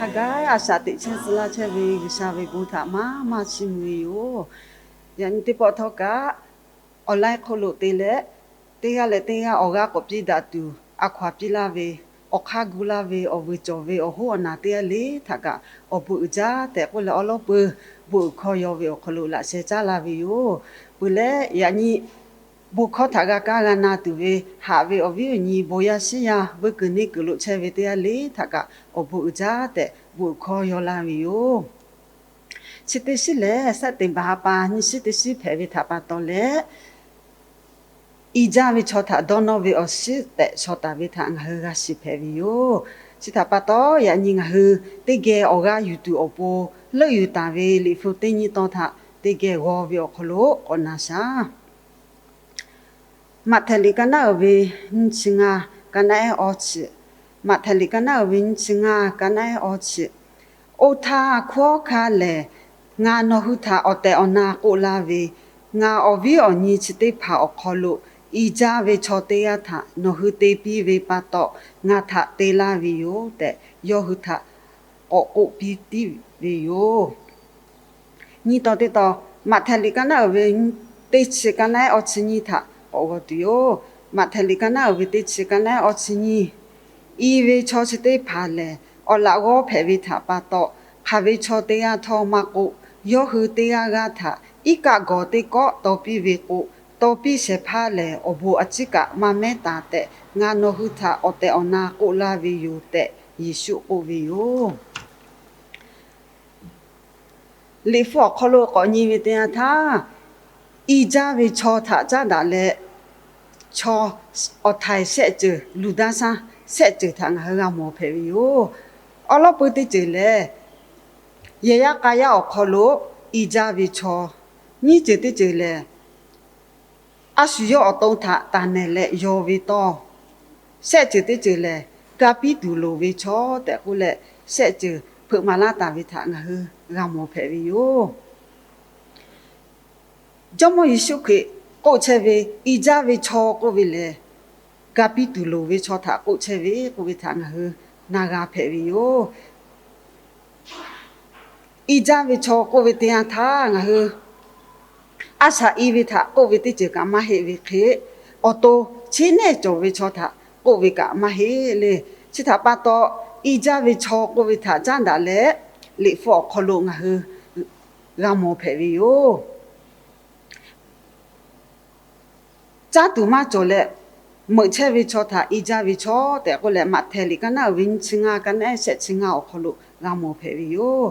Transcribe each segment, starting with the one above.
Aꞈ gaˬ a shaꞈ teꞈ chehˇ tcuh laˇ chehˇ ve G'uiˬsha ve bon htaꞈ maˇ maˇ chiˇ mvuh ve yoˬ. Yaꞈ nyi teˇ pawˆ htawˇ kaꞈ online hk'oˆ lo te leh, teˇ g'aˇ leh teˇ g'aˇ awˬ g'aˇ k'awꞈ piˇ daꞈ tuˬ, a hkaw a piˇ laˇ ve, awˬ hk'aˇ gu laˇ ve, awˬ vuiˬ cawˬ ve awˬ hoˉ awˬ naˬ teˇ g'aˇ le htaꞈ kaꞈ awˬ bon uiˍ jaˇ tehꞈ k'oˆ leh, awˉ lawˉ peuˬ bon uiˍ hkawˇ yaw ve awˬ hk'aw lo laꞈ sheh caˉ laˇ ve yoˬ. Peuˬ leh yaꞈ nyi bon hkawˇ htaꞈ g'a kaˇ g'a na tuˬ ve haꞈ ve awˬ viˉ awˬ nyi bon yaˇ shiˉ yaˇ vuiˇ kuiˬ neˇ kuiˬ lo chehˇ ve teˇ g'aˇ le htaꞈ kaꞈ awˬ bon uiˍ jaˇ tehꞈ bon uiˍ hkawˇ yaw laˇ ve yoˬ. Chi teˇ shiˉ lehˬ, September ha pa nyiˇ shiˉ teˇ shiˉ hpehꞈ ve htaꞈ pa taw leh, i jaˇ ve chaw htaꞈ dawˇ nawˇ ve awˬ shiˉ tehꞈ shaw taˍ ve htaꞈ ngaˬ hui g'a shiˍ hpehꞈ ve yoˬ. Chi htaꞈ pa taw, yaꞈ nyi ngaˬ hui teˇ geh awˬ g'aˇ yuˬ tuˬ awˬ pon leuˆ yuˬ taˍ ve Liꞈ hpu teˇ nyi taw htaꞈ teˇ geh g'aw ve awˬ hk'aw lo k'awꞈ na shaˍ. Maꞈhtehˍ liꞈ ka naˉ uiˍ ve nyiˇ chi ngaˇ, ka naˉ ehˉ awˇ chi. Maꞈhtehˍ liꞈ ka naˉ uiˍ ve nyiˇ chi ngaˇ, ka naˉ ehˉ awˇ chi. Oˇ htaˇ, hkunˉ hawˉ hkanˇ lehˬ, ngaˬ nawˬ hui htaꞈ awˬ tehˬ awˬ na k'oˆ laˇ ve, ngaˬ awˬ viˉ awˬ nyi chi teˇ hpaˍ awˬ hk'aw lo i jaˇ ve chaw teˇ g'aˇ htaꞈ nawˬ hui te piˇ ve pa taw, ngaˬ htaꞈ te laˇ ve yoˬ tehꞈ, yawˇ hui htaꞈ k'awꞈ k'oˆ piˇ tiˉ ve yoˬ. Nyiˇ taw teˇ taw, Maꞈhtehˍ liꞈ ka naˉ uiˍ ve teˇ chi ka naˉ ehˉ awˇ chi nyiˇ htaꞈ k'awꞈ g'aw tuˬ yoˬ. Maꞈhtehˍ liꞈ ka naˉ uiˍ ve teˇ chi ka naˉ ehˉ awˇ chi nyiˇ. I ve chaw chi teˇ hpaˍ lehˬ, awˬ laꞈ g'awˇ hpehꞈ ve htaꞈ pa taw, hk'aˬ ve chaw teˇ g'aˇ htawˇ maˇ k'oˆ, yawˇ hui teˇ g'aˇ g'aˇ htaꞈ iˉ kaˆ gawˬ teˇ kawˆ taw piˇ ve k'o, taw piˇ shehˍ hpaˇ lehˬ, awˬ bon a ciˉ kaꞈ maˇ mehˉ taˍ tehꞈ, ngaˬ nawˬ hui htaꞈ awˬ tehˬ awˬ na k'oˆ laˇ ve yoˬ tehꞈ, Yeˍsuˆ k'oˆ ve yoˬ. Liꞈ hpu awˬ hk'aw lo k'awꞈ nyi ve teˇ yanˇ htaˇ, i jaˇ ve chaw htaꞈ caˉ daꞈ leh, chaw awˬ htaiˍ shehˆ ceuˬ, luˬ daˇ shaˉ shehˆ ceuˬ htaꞈ ngaˬ hui g'a mawˬ hpehꞈ ve yoˬ. Awˉ lawˉ peuˬ teˇ ceuˬ lehˬ, yehˬ yaˇ k'a yaˇ awˬ hk'aw lo i jaˇ ve chaw, nyiˇ ceuˬ teˇ ceuˬ lehˬ, a shu yawˇ awˬ to htaꞈ taˍ nehˬ leh yaw ve tawˇ, shehˆ ceuˬ teˇ ceuˬ lehˬ, ga piˇ tuˬ loˍ ve chaw tehꞈ k'oˆ leh, shehˆ ceuˬ hpeuꞈ maˍ laˇ taˍ ve htaꞈ ngaˬ hui g'a mawˬ hpehꞈ ve yoˬ. Jawˇmawˇ Yeˍsuˆ Hkriꞈ k'oˆ chehˇ ve, i jaˇ ve chaw k'oˆ ve lehˬ, ga piˇ tuˬ loˍ ve chaw htaꞈ k'oˆ chehˇ ve k'oˆ ve htaꞈ ngaˬ hui na g'a hpehꞈ ve yoˬ. I jaˇ ve chaw k'oˆ ve teˇ yanˇ htaˇ, ngaˬ hui a shaꞈ i ve htaꞈ k'oˆ ve teˇ ceuˬ kaꞈ maˇ heˆ ve hk'e, awˬ to chi nehˉ cawˬ ve chaw htaꞈ k'oˆ ve kaꞈ maˇ heˆ le. Chi htaꞈ pa taw, i jaˇ ve chaw k'oˆ ve htaꞈ caˉ daꞈ leh, Liꞈ hpu awˬ hk'aw lo ngaˬ hui g'a mawˬ hpehꞈ ve yoˬ. Caˇ tuˬ maˇ cawˬ leh, meuꞈ chehˇ ve chaw htaꞈ i jaˇ ve chaw tehꞈ k'oˆ leh, Maꞈhtehˍ liꞈ ka naˉ uiˍ ve nyiˇ chi ngaˇ, ka naˉ ehˉ shehˆ chi ngaˇ awˬ hk'aw lo g'a mawˬ hpehꞈ ve yoˬ.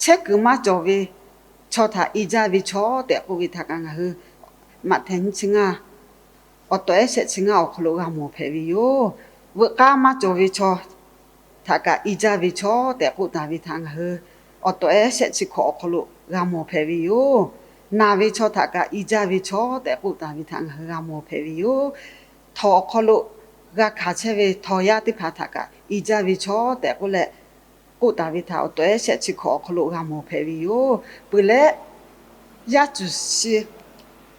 Chehˇ kuiˬ maˇ cawˬ ve chaw htaꞈ i jaˇ ve chaw tehꞈ k'oˆ ve htaꞈ kaꞈ ngaˬ hui Maꞈhtehˍ nyiˇ chi ngaˇ, awˬ tawꞈ ehˉ shehˆ chi ngaˇ awˬ hk'aw lo g'a mawˬ hpehꞈ ve yoˬ. Veuꞈ k'aˇ maˇ cawˬ ve chaw htaꞈ kaꞈ i jaˇ ve chaw tehꞈ k'oˆ taˍ ve htaꞈ ngaˬ hui awˬ tawꞈ ehˉ shehˆ chi hkawꞈ awˬ hk'aw lo g'a mawˬ hpehꞈ ve yoˬ. Naˬ ve chaw htaꞈ kaꞈ i jaˇ ve chaw tehꞈ k'oˆ taˍ ve htaꞈ ngaˬ hui g'a mawˬ hpehꞈ ve yoˬ. Htawnˍ awˬ hk'aw lo g'a hkanˍ chehˇ ve htawnˍ yaˇ teˇ hpaˍ htaꞈ kaꞈ i jaˇ ve chaw tehꞈ k'oˆ leh, k'oˆ taˍ ve htaꞈ awˬ tawꞈ ehˉ shehˆ chi hkawꞈ awˬ hk'aw lo g'a mawˬ hpehꞈ ve yoˬ. Peuˬ leh, yaˇ cuˬ shi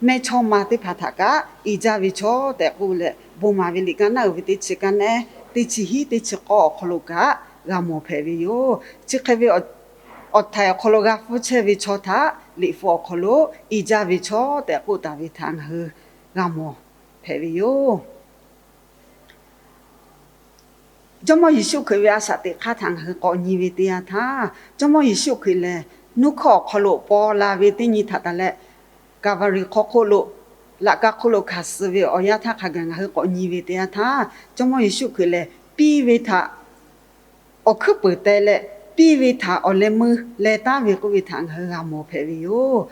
mehˇchawˇma teˇ hpaˍ htaꞈ kaꞈ i jaˇ ve chaw tehꞈ k'oˆ leh, bon maˍ ve liꞈ ka naˉ uiˍ ve teˇ chi ka naˉ ehˉ teˇ chi hiˉ teˇ chi k'awˇ awˬ hk'aw lo kaꞈ g'a mawˬ hpehꞈ ve yoˬ. Chi hk'e ve awˬ htaiˍ awˬ hk'aw lo g'a hpfuhˇ chehˇ ve chaw htaꞈ Liꞈ hpu awˬ hk'aw lo i jaˇ ve chaw tehꞈ k'oˆ taˍ ve htaꞈ ngaˬ hui g'a mawˬ hpehꞈ ve yoˬ. Jawˇmawˇ Yeˍsuˆ Hkriꞈ ve a shaꞈ teꞈ hk'aˇ htaꞈ ngaˬ hui k'awꞈ nyi ve teˇ yanˇ htaˇ, Jawˇmawˇ Yeˍsuˆ Hkriꞈ lehˬ nuˇ hkawˇ awˬ hk'aw lo paw la ve teˇ nyi htaꞈ taˍ leh, Kaˍvaˍriˍ hk'aw hk'oˆ lo, laꞈ ka hk'oˆ lo hkanˍ suh ve awˬ yanˇ htaˇ hk'a gaˬ ngaˬ hui k'awꞈ nyi ve teˇ yanˇ htaˇ, Jawˇmawˇ Yeˍsuˆ Hkriꞈ lehˬ piˇ ve htaꞈ awˬ hkuiˉ peunˍ teh leh, piˇ ve htaꞈ awˬ leh meuˇ leh taˉ ve k'oˆ ve htaꞈ ngaˬ hui g'a mawˬ hpehꞈ ve yoˬ.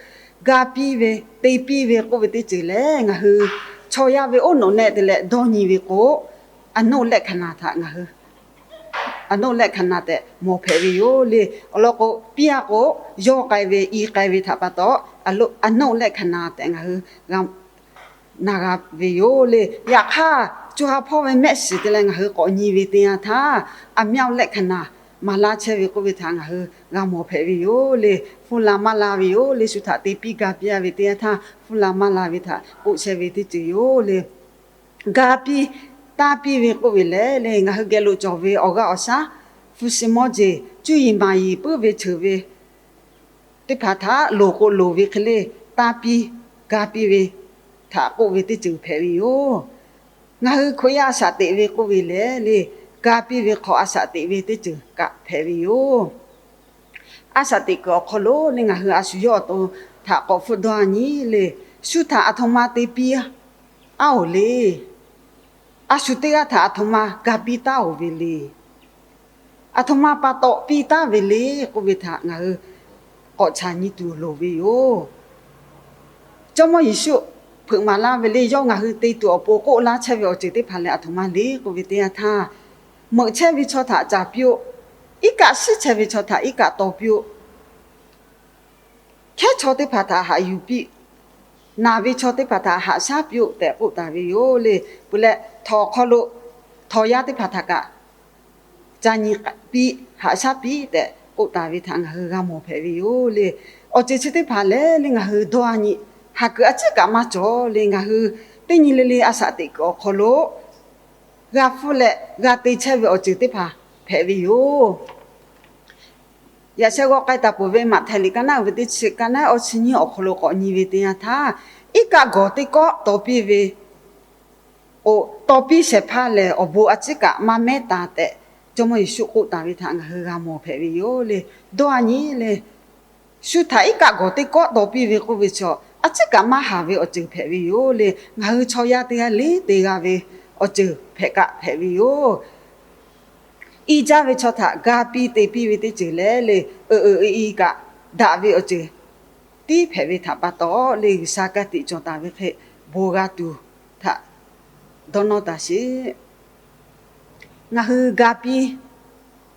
Ga piˇ ve, te piˇ ve k'oˆ ve teˇ ceuˬ lehˬ, ngaˬ hui chaw yaˇ ve oˉ nawꞈ nehˆ te leh dawˇ nyi ve k'o, อนุลักษณะ htaꞈ ngaˬ hui อนุลักษณะ tehꞈ mawˬ hpehꞈ ve yoˬ le. Awˬ lawn k'o, piˇ a k'o, yawˇ k'ai ve i k'ai ve htaꞈ pa taw, อนุลักษณะ tehꞈ ngaˬ hui g'a na g'a ve yoˬ le. Yaꞈ hk'aˇ, co ha hpawˇ ve mehˆ shiˍ te leh ngaˬ hui k'awꞈ nyi ve teˇ yanˇ htaˇ, အမြောက်လက္ခဏာ maˍ laˇ chehˇ ve k'oˆ ve htaꞈ ngaˬ hui g'a mawˬ hpehꞈ ve yoˬ le. Hpu la maˇ la ve yoˬ le. Shu htaꞈ te piˇ ga piˇ a ve teˇ yanˇ htaˇ, hpu la maˇ la ve htaꞈ k'oˆ chehˇ ve teˇ ceuˬ yoˬ le. Ga piˇ taˇ piˇ ve k'oˆ ve lehˬ le, ngaˬ hui geh lo cawˬ ve awˬ g'aˇ awˬ shaˉ hpu shi mawˇ jeˬ cuˇ yiˍ maˍ yiˍ puiˉ ve ceuˬ ve teˇ hpaˍ htaꞈ loˍ k'o loˍ ve hk'e le, tanˇ piˇ ga piˇ ve htaꞈ k'oˆ ve teˇ ceuˬ hpehꞈ ve yoˬ. Ngaˬ hui Hkriꞈ yaˇ a shaꞈ teꞈ ve k'oˆ ve lehˬ le, ga piˇ ve hk'awꞈ a shaꞈ teꞈ ve teˇ ceuˬ kaꞈ hpehꞈ ve yoˬ. A shaꞈ teꞈ kuiˬ awˬ hk'aw lo le ngaˬ hui a shu yawˇ awˬ to htaꞈ k'awꞈ hpfuhˆ dawˇ a nyi le, shu htaꞈ aˬ htoꞈ ma te piˇ aˉ-oˬ le. A shu teˇ g'aˇ htaꞈ aˬ htoꞈ ma ga piˇ taˉ-oˬ ve le. Aˬ htoꞈ ma pa taw piˇ taˉ ve le k'oˆ ve htaꞈ ngaˬ hui k'awꞈ chaˬ nyi tuˬ loˍ ve yoˬ. Jawˇmawˇ Yeˍsuˆ hpeuꞈ maˍ laˇ ve le, yawˇ ngaˬ hui te tuˬ awˬ pon k'oˆ laˇ chehˇ ve awˬ ceuˬ teˇ hpaˍ lehˬ aˬ htoꞈ ma le k'oˆ ve teˇ yanˇ htaˇ, meuꞈ chehˇ ve chaw htaꞈ caˍ piˇ-oˆ. Iˉ kaˆ shiˉ chehˇ ve chaw htaꞈ iˉ kaˆ taw piˇ-oˆ. Hkehˉ chaw teˇ hpaˍ htaꞈ haꞈ yuˬ piˇ. Naˬ ve chaw teˇ hpaˍ htaꞈ haꞈ shaˉ piˇ-oˆ tehꞈ k'oˆ taˍ ve yoˬ le. Peuˬ leh, htawnˍ awˬ hk'aw lo htawnˍ yaˇ teˇ hpaˍ htaꞈ kaꞈ ca nyi piˇ, haꞈ shaˉ piˇ tehꞈ k'oˆ taˍ ve htaꞈ ngaˬ hui g'a mawˬ hpehꞈ ve yoˬ le. Awˬ ceuˬ chi teˇ hpaˍ lehˬ le ngaˬ hui dawˇ a nyi, haˍ kuiˬ a ciˉ kaꞈ maˇ cawˬ le. Ngaˬ hui teˇ nyi le le a shaꞈ teꞈ kuiˬ awˬ hk'aw lo g'a hpfuhˇ leh g'a te chehˇ ve awˬ ceuˬ teˇ hpaˍ hpehꞈ ve yoˬ. Yaꞈ sheh g'aw k'ai taˍ peuˬ ve Maꞈhtehˍ liꞈ kaˇ naˉ uiˍ ve teˇ chi kaˇ naˉ awˇ chi nyiˇ awˬ hk'aw lo k'awꞈ nyi ve teˇ yanˇ htaˇ, iˉ kaˆ gawˬ teˇ kawˆ taw piˇ ve k'o, taw piˇ shehˍ hpaˇ lehˬ awˬ bon a ciˉ kaꞈ maˇ mehˉ taˍ tehꞈ Jawˇmawˇ Yeˍsuˆ k'oˆ taˍ ve htaꞈ ngaˬ hui g'a mawˬ hpehꞈ ve yoˬ le. Dawˇ a nyi le, shu htaꞈ iˉ kaˆ gawˬ teˇ kawˆ taw piˇ ve k'oˆ ve chaw a ciˉ kaꞈ maˇ haˍ ve awˬ ceuˬ hpehꞈ ve yoˬ le. Ngaˬ hui chaw yaˇ teˇ g'aˇ le te g'a ve awˬ ceuˬ hpehꞈ kaꞈ hpehꞈ ve yoˬ. I jaˇ ve chaw htaꞈ ga piˇ te piˇ ve teˇ ceuˬ lehˬ le, uiˍ uiˍ i i kaꞈ daꞈ ve awˬ ceuˬ tiˉ hpehꞞ ve htaꞈ pa taw le, G'uiˬsha ka tiꞈ cawˬ taˍ ve hk'e bon g'a tuˬ htaꞈ dawˇ nawˇ taˍ sheˍ. Ngaˬ hui ga piˇ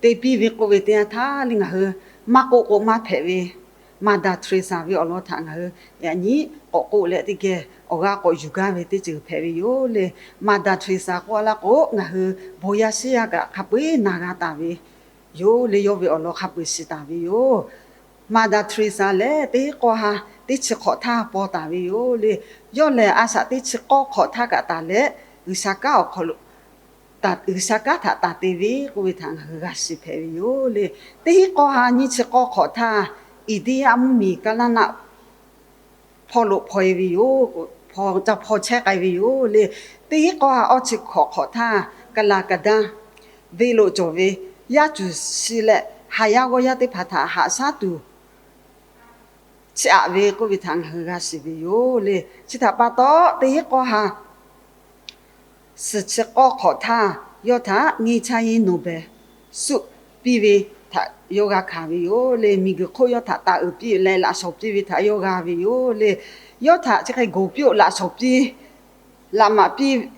te piˇ ve k'oˆ ve teˇ yanˇ htaˇ le, ngaˬ hui maˇ k'oˆ k'o maˇ hpehꞈ ve Mother Teresa ve awˬ lawn htaꞈ ngaˬ hui yaꞈ nyi k'awꞈ k'oˆ leh teˇ geh awˬ g'aˇ k'awꞈ yuˬ gaˇ ve teˇ ceuˬ hpehꞈ ve yoˬ le. Mother Teresa k'oˆ a laˇ k'o, ngaˬ hui bon yaˇ shiˉ yaˇ kaꞈ hk'a peu-eˬ na g'a taˍ ve yoˬ le. Yawˇ ve awˬ lawn hk'a peu-eˬ shiˍ taˍ ve yoˬ. Mother Teresa lehˬ, teˇ k'awˇ ha teˇ chi hk'awꞈ htaˇ paw taˍ ve yoˬ le. Yawˇ lehˬ, a shaꞈ teˇ chi k'awˇ hk'awꞈ htaˇ kaꞈ taˍ leh, G'uiˬsha kanˉ awˬ hk'aw lo G'uiˬsha kanˉ htaꞈ taˍ te ve k'oˆ ve htaꞈ ngaˬ hui g'a shiˍ hpehꞈ ve yoˬ le. Teˇ hinˉ k'awˇ ha nyiˇ chi k'awˇ hk'awꞈ htaˇ, India mvuhˇmiˬ kaˇ laˇ naˆ hpawˇ lo hpaw e ve yoˬ. Ca hpaw chehˇ k'ai ve yoˬ le. Teˇ hinˉ k'awˇ ha awˇ chi hkawꞈ hk'awꞈ htaˇ, Kalaˍkaˍdanˍ venˇ lo cawˬ ve yaˇ cuˬ shi leh haˍ yaˇ g'awˇ yaˇ teˇ hpaˍ htaꞈ haꞈ shaˉ tuˬ chiˇ aꞈ ve k'oˆ ve htaꞈ ngaˬ hui g'a shiˍ ve yoˬ le. Chi htaꞈ pa taw, teˇ hinˉ k'awˇ ha suhˍ chi k'awˇ hk'awꞈ htaˇ, yawˇ htaꞈ nge chaˇ yeˇ Nobel suˆ piˇ ve htaꞈ yawˇ g'a hkanˍ ve yoˬ le. Miˬguiˬ hk'oˆ yawˇ htaꞈ taˍ uiˍ piˇ leh laꞈ shawˍ piˇ ve htaꞈ yawˇ g'a ve yoˬ le. Yawˇ htaꞈ chi hk'e goˍ piˇ-oˆ, laꞈ shawˍ piˇ, laꞈ maꞈ piˇ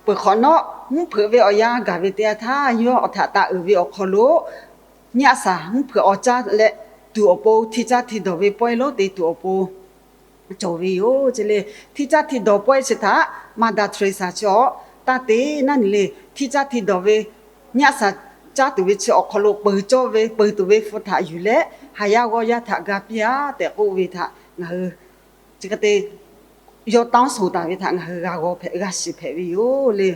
peuˬ hk'awꞈ nawˉ, mvuhˇ hpeuꞈ ve awˬ yanˇ gaˬ ve teˇ yanˇ htaˇ, yawˇ htaꞈ taˍ uiˍ ve awˬ hk'aw lo nyaˆ shaˍ mvuhˇ hpeuꞈ awˬ caˇ leh tuˬ awˬ pon, hti caˇ hti dawˬ ve pawehˇ lonˉ te tuˬ awˬ pon cawˬ ve yoˬ ce le. Hti caˇ hti dawˬ pawehˇ chi htaꞈ Mother Teresa chi awˬ taˇ te naˉ nyi le. Hti caˇ hti dawˬ ve nyaˆ shaˍ caˇ tuˬ ve chi awˬ hk'aw lo peuˬ cawˇ ve, peuˬ tuˬ ve hpu htaꞈ yuˬ leh, haˍ yaˇ g'awˇ yaˇ htaꞈ ga piˇ-a tehꞈ k'oˆ ve htaꞈ ngaˬ hui chi hk'e te yawˇ tanˇ shoˍ taˍ ve htaꞈ ngaˬ hui g'a g'aw hpehꞈ g'a shiˍ hpehꞈ ve yoˬ le.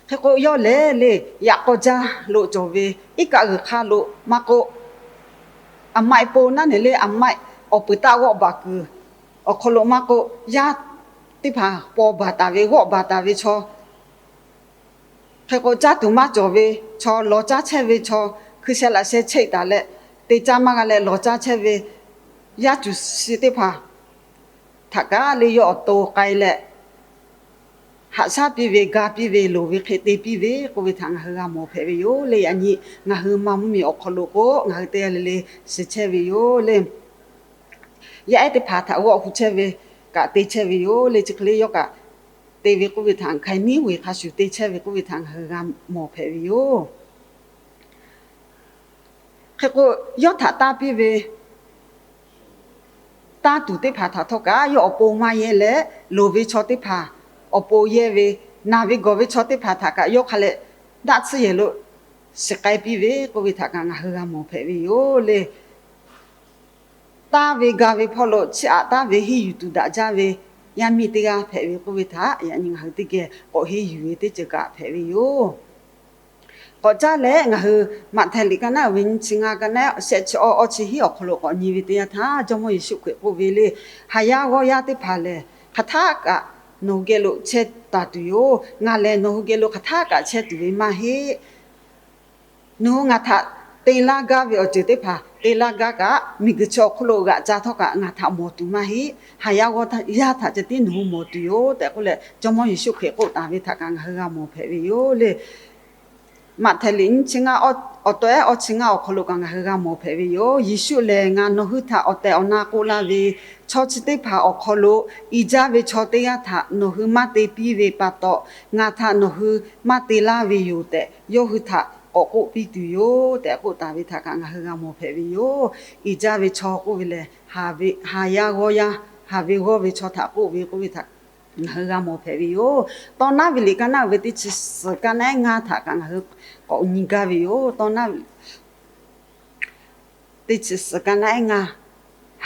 Hk'e k'o, yawˇ lehˬ le, yaꞈ k'aw jaˇ lo cawˬ ve iˉ kaˆ g'uiˬ hk'aˇ lo maˇ k'oˆ, aˬ maiˆ po naˉ nyi le, aˬ maiˆ awˬ peuˬ taˆ g'awˆ baˬ kuiˬ awˬ hk'aw lo maˇ k'oˆ, yaˇ teˇ hpaˍ paw baˬ taˍ ve, g'awˆ baˬ taˍ ve chaw, hk'e k'o caˇ tuˬ maˇ cawˬ ve chaw, lawˬ caˇ chehˇ ve chaw, hkui sheh laꞈ sheh cheˆ taˍ leh te caˇ maˇ g'a leh lawˬ caˇ chehˇ ve yaˇ cuˬ shi teˇ hpaˍ htaꞈ kaꞈ le yawˇ awˬ to k'ai leh haꞈ shaˉ piˇ ve, ga piˇ ve, loˍ ve hk'e te piˇ ve k'oˆ ve htaꞈ ngaˬ hui g'a mawˬ hpehꞈ ve yoˬ le. Yaꞈ nyi ngaˬ hui ma mvuhˇmiˬ awˬ hk'aw lo k'o, ngaˬ hui teˇ g'aˇ le le shiˍ chehˇ ve yoˬ le. Yaˇ ehˉ teˇ hpaˍ htaꞈ g'awˆ hu chehˇ ve kaꞈ te chehˇ ve yoˬ le. Chi hk'e le yawˇ kaꞈ te ve k'oˆ ve htaꞈ hk'aiˍ miˉ g'uiˬ hk'a shuˍ te chehˇ ve k'oˆ ve htaꞈ ngaˬ hui g'a mawˬ hpehꞈ ve yoˬ. Hk'e k'o, yawˇ htaꞈ tanˇ piˇ ve tanˇ tuˬ teˇ hpaˍ htaꞈ htawˇ kaꞈ yawˇ awˬ pon maˇ yehˇ leh, loˍ ve chaw teˇ hpaˍ awˬ pon yehˇ ve, naˬ ve gawˬ ve chaw teˇ hpaˍ htaꞈ kaꞈ yawˇ hk'a leh daꞈ tsuhˇ yehˬ lo shiˍ k'ai piˇ ve k'oˆ ve htaꞈ kaꞈ ngaˬ hui g'a mawˬ hpehꞈ ve yoˬ le. Tanˇ ve ga ve hpawˇ lo chiˇ aꞈ taˍ ve henˇ yuˬ tuˬ daꞈ jaˇ ve yaˇ miˇ teˇ g'aˇ hpehꞈ ve k'oˆ ve htaꞈ yaꞈ nyi ngaˬ hui teˇ geh k'awꞈ henˇ yuˬ ve teˇ ceuˬ kaꞈ hpehꞈ ve yoˬ. K'awꞈ caˇ leh ngaˬ hui Maꞈhtehˍ liꞈ ka naˉ uiˍ ve nyiˇ chi ngaˇ, ka naˉ shehˆ chi awˇ, awˇ chi hiˉ awˬ hk'aw lo k'awꞈ nyi ve teˇ yanˇ htaˇ, Jawˇmawˇ Yeˍsuˆ Hkriꞈ k'oˆ ve le, Haˍ yaˇ g'awˇ yaˇ teˇ hpaˍ lehˬ, hk'aˬ htaˆ kaꞈ nawˬ hui geh lo chehˇ taˍ tuˬ yoˬ. Ngaˬ lehˬ nawˬ hui geh lo hk'aˬ htaˆ kaꞈ chehˇ tuˬ ve maˇ heˆ. Nawˬ hui ngaˬ htaꞈ te laˇ gaˇ ve awˬ ceuˬ teˇ hpaˍ te laˇ gaˇ kaꞈ, miˬguiˬ chi awˬ hk'oˆ lo g'aꞈ ca htawˇ kaꞈ ngaˬ htaꞈ mawˬ tuˬ maˇ heˆ. Haˍ yaˇ g'awˇ yaˇ htaꞈ ceh tiˉ nawˬ hui mawˬ tuˬ yoˬ tehꞈ k'oˆ leh, Jawˇmawˇ Yeˍsuˆ Hkriꞈ k'oˆ taˍ ve htaꞈ kaꞈ ngaˬ hui g'a mawˬ hpehꞈ ve yoˬ le. Maꞈhtehˍ liꞈ nyiˇ chi ngaˇ awˬ taweh awˇ chi ngaˇ awˬ hk'aw lo kaꞈ ngaˬ hui g'a mawˬ hpehꞈ ve yoˬ. Yeˍsuˆ lehˬ, Ngaˬ nawˬ hui htaꞈ awˬ tehˬ awˬ na k'oˆ laˇ ve, chaw chi teˇ hpaˍ awˬ hk'aw lo i jaˇ ve chaw teˇ g'aˇ htaꞈ nawˬ hui maˇ te piˇ ve pa taw, ngaˬ htaꞈ nawˬ hui maˇ te laˇ ve yoˬ tehꞈ, yawˇ hui htaꞈ k'awꞈ k'oˆ piˇ tuˬ yoˬ tehꞈ k'oˆ taˍ ve htaꞈ kaꞈ ngaˬ hui g'a mawˬ hpehꞈ ve yoˬ. I jaˇ ve chaw k'oˆ ve lehˬ, haˍ yaˇ g'awˇ yaˇ, haˍ ve g'awˇ ve chaw htaꞈ k'oˆ ve k'oˆ ve htaꞈ ngaˬ hui g'a mawˬ hpehꞈ ve yoˬ. Tawˇ naˉ ve liꞈ ka naˉ uiˍ ve teˇ chi suhˍ ka naˉ ehˉ ngaˇ htaꞈ kaꞈ ngaˬ hui k'awꞈ nyi gaˇ ve yoˬ. Tawˇ naˉ teˇ chi suhˍ ka naˉ ehˉ ngaˇ,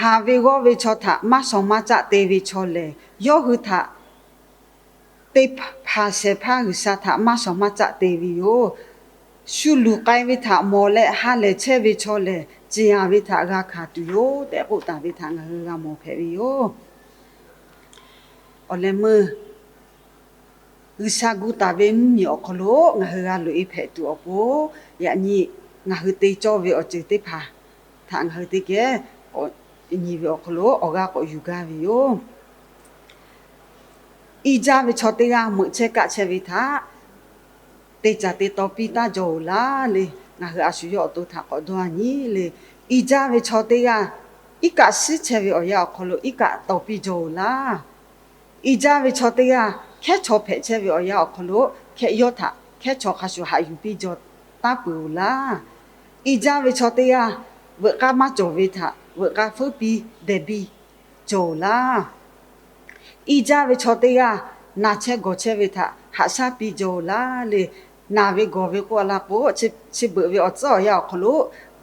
haˍ ve g'awˇ ve chaw htaꞈ maˇ shaw maˇ caˆ te ve chaw lehˬ, yawˇ hui htaꞈ te hpanˍ shehˍ hpaˇ G'uiˬsha htaꞈ maˇ shaw maˇ caˆ te ve yoˬ. Shu luˬ k'ai ve htaꞈ mawˬ leh ha lehˬ chehˇ ve chaw lehˬ, ciˍ yanˍ ve htaꞈ g'a hkanˍ tuˬ yoˬ tehꞈ k'oˆ taˍ ve htaꞈ ngaˬ hui g'a mawˬ hpehꞈ ve yoˬ. Awˬ leh meuˇ G'uiˬsha gu taˍ ve mvuhˇmiˬ awˬ hk'aw lo ngaˬ hui g'a loꞈ e hpehꞈ tuˬ awˬ pon, yaꞈ nyi ngaˬ hui te cawˇ ve awˬ ceuˬ teˇ hpaˍ htaꞈ ngaˬ hui teˇ geh k'awꞈ nyi ve awˬ hk'aw lo awˬ g'aˇ k'awꞈ yuˬ gaˇ ve yoˬ. I jaˇ ve chaw teˇ g'aˇ meuꞈ chehˇ kaˆ chehˇ ve htaꞈ te caˍ te taw piˇ taˇ jaw oˬ laˇ le. Ngaˬ hui a shu yawˇ awˬ to htaꞈ k'awꞈ dawˇ a nyi le. I jaˇ ve chaw teˇ g'aˇ iˉ kaˆ shiˉ chehˇ ve awˬ yanˇ awˬ hk'aw lo iˉ kaˆ taw piˇ jaw oˬ laˇ. I jaˇ ve chaw teˇ g'aˇ hkehˉ chaw hpehꞈ chehˇ ve awˬ yanˇ awˬ hk'aw lo hkehꞈ yawˇ htaꞈ hkehˉ chaw hk'a shuˍ haꞈ yuˬ piˇ jaw taˇ peuˬ oˬ laˇ. I jaˇ ve chaw teˇ g'aˇ veuꞈ k'aˇ maˇ cawˬ ve htaꞈ veuꞈ k'aˇ feuˉ piˇ deh biˇ jaw oˬ laˇ. I jaˇ ve chaw teˇ g'aˇ naˬ chehˇ gawˬ chehˇ ve htaꞈ haꞈ shaˉ piˇ jaw oˬ laˇ le. Naˬ ve gawˬ ve k'oˆ a la k'o, chi beuꞈ ve awˬ tcuhˉ awˬ yanˇ awˬ hk'aw lo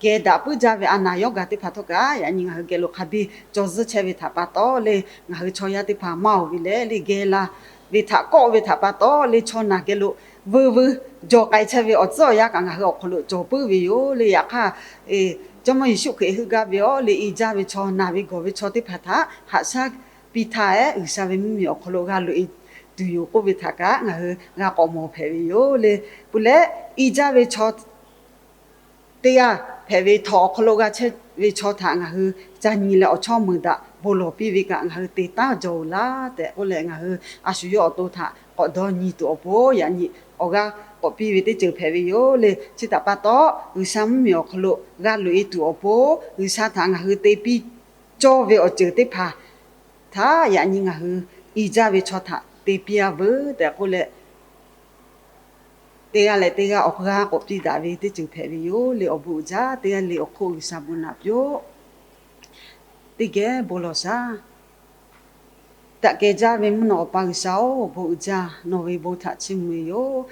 geh daꞈ puiˉ jaˇ ve a naˬ yawˇ gaˬ teˇ hpaˍ htawˇ kaꞈ, yaꞈ nyi ngaˬ hui geh lo hk'a biˇ caw zuhˇ chehˇ ve htaꞈ pa taw le, ngaˬ hui chaw yaˇ teˇ hpaˍ maˇ oˬ ve leh le, geh la ve htaꞈ kawˆ ve htaꞈ pa taw le, chaw naˬ geh lo veu veu jawˬ k'ai chehˇ ve awˬ tcuhˉ awˬ yanˇ kaꞈ ngaˬ hui awˬ hk'aw lo cawˬ puiˉ ve yoˬ le. Yaꞈ hk'aˇ, Jawˇmawˇ Yeˍsuˆ Hkriꞈ heuˆ gaˇ ve awˬ le, i jaˇ ve chaw, naˬ ve gawˬ ve chaw teˇ hpaˍ htaꞈ haꞈ shaˉ piˇ htaˇ ehˉ, G'uiˬsha ve mvuhˇmiˬ awˬ hk'aw lo g'a loꞈ e tuˬ yoˬ k'oˆ ve htaꞈ kaꞈ ngaˬ hui g'a k'awꞈ mawˬ hpehꞈ ve yoˬ le. Peuˬ leh, i jaˇ ve chaw teˇ g'aˇ hpehꞈ ve htawnˍ awˬ hk'aw lo g'a chehˇ ve chaw htaꞈ ngaˬ hui ca nyi leh awˬ chawˇ meuˍ daꞈ bon lawˬ piˇ ve kaꞈ ngaˬ hui te taˉ jaw oˬ laˇ tehꞈ k'oˆ leh, ngaˬ hui a shu yawˇ awˬ to htaꞈ k'awꞈ dawˇ nyi tuˬ awˬ pon yaꞈ nyi awˬ g'aˇ k'awꞈ piˇ ve teˇ ceuˬ hpehꞈ ve yoˬ le. Chi htaꞈ pa taw, G'uiˬsha mvuhˇmiˬ awˬ hk'aw lo g'a loꞈ e tuˬ awˬ pon, G'uiˬsha htaꞈ ngaˬ hui te piˇ cawˇ ve awˬ ceuˬ teˇ hpaˍ htaꞈ yaꞈ nyi ngaˬ hui i jaˇ ve chaw htaꞈ te piˇ a veuˬ tehꞈ k'oˆ leh, teˇ g'aˇ leh teˇ g'aˇ awˬ g'aˇ k'awꞈ piˇ daꞈ ve teˇ ceuˬ hpehꞈ ve yoˬ le. Awˬ bon uiˍ jaˇ, teˇ g'aˇ le awˬ hk'oˆ G'uiˬsha bon naꞈ piˇ-oˆ. Teˇ geh bon lawˬ shaˍ. Daꞈ kehˬ jaˇ ve mvuhˇ naw Awˬ pa G'uiˬsha-oˬ, awˬ bon uiˍ jaˇ, nawˬ ve bon htaꞈ chiˇ mvuh ve yoˬ.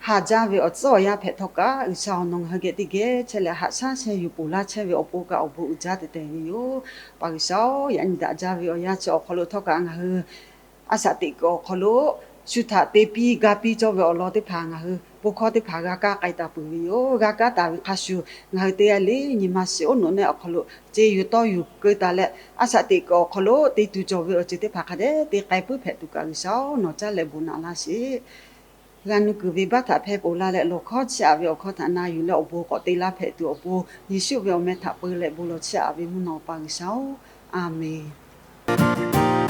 Haˍ jaˇ ve awˬ tcuhˉ awˬ yanˇ hpehꞈ htawˇ kaꞈ, G'uiˬsha-oˬ, nawˬ ngaˬ hui geh teˇ geh chehˇ leh haꞈ shaˉ sheh yuˬ poˬ laˇ chehˇ ve awˬ pon kaꞈ awˬ bon uiˍ jaˇ tehꞈ tehˬ ve yoˬ. Awˬ pa G'uiˬsha-oˬ, yaꞈ nyi daꞈ jaˇ ve awˬ yanˇ chi awˬ hk'aw lo htawˇ kaꞈ ngaˬ hui a shaꞈ teꞈ kuiˬ awˬ hk'aw lo shu htaꞈ te piˇ ga piˇ cawˇ ve awˬ lawn teˇ hpaˍ ngaˬ hui bon hkawˇ teˇ hpaˍ g'a kaˇ k'ai taˍ peuˬ ve yoˬ. G'a kaˇ taˍ ve hk'a shuˍ, ngaˬ hui teˇ g'aˇ le nyi ma shiˍ oˉ nawꞈ nehˆ awˬ hk'aw lo ce yuˬ tawˇ yuˬ keu taˍ leh, a shaꞈ teꞈ kuiˬ awˬ hk'aw lo te tuˬ cawˬ ve awˬ ceuˬ teˇ hpaˍ hk'a dehꞈ te k'ai puiˉ hpehꞈ tuˬ kaꞈ G'uiˬsha-oˬ, nawˬ caˇ leh bon naꞈ laˇ sheˍ. G'a nuˇ kuiˬ ve baˆ htaꞈ hpehˇ poˬ laˇ leh lawˬ hkawˇ chiˇ aꞈ ve awˬ hkawˇ htaꞈ na yuˬ leh awˬ bon k'awꞈ te laˇ hpehꞈ tuˬ awˬ pon, Yeˍsuˆ ve awˬ meh htaꞈ peu leh bon lawˬ chiˇ aꞈ ve mvuhˇ naw Awˬ pa G'uiˬsha-oˬ, Aˍmenˍ.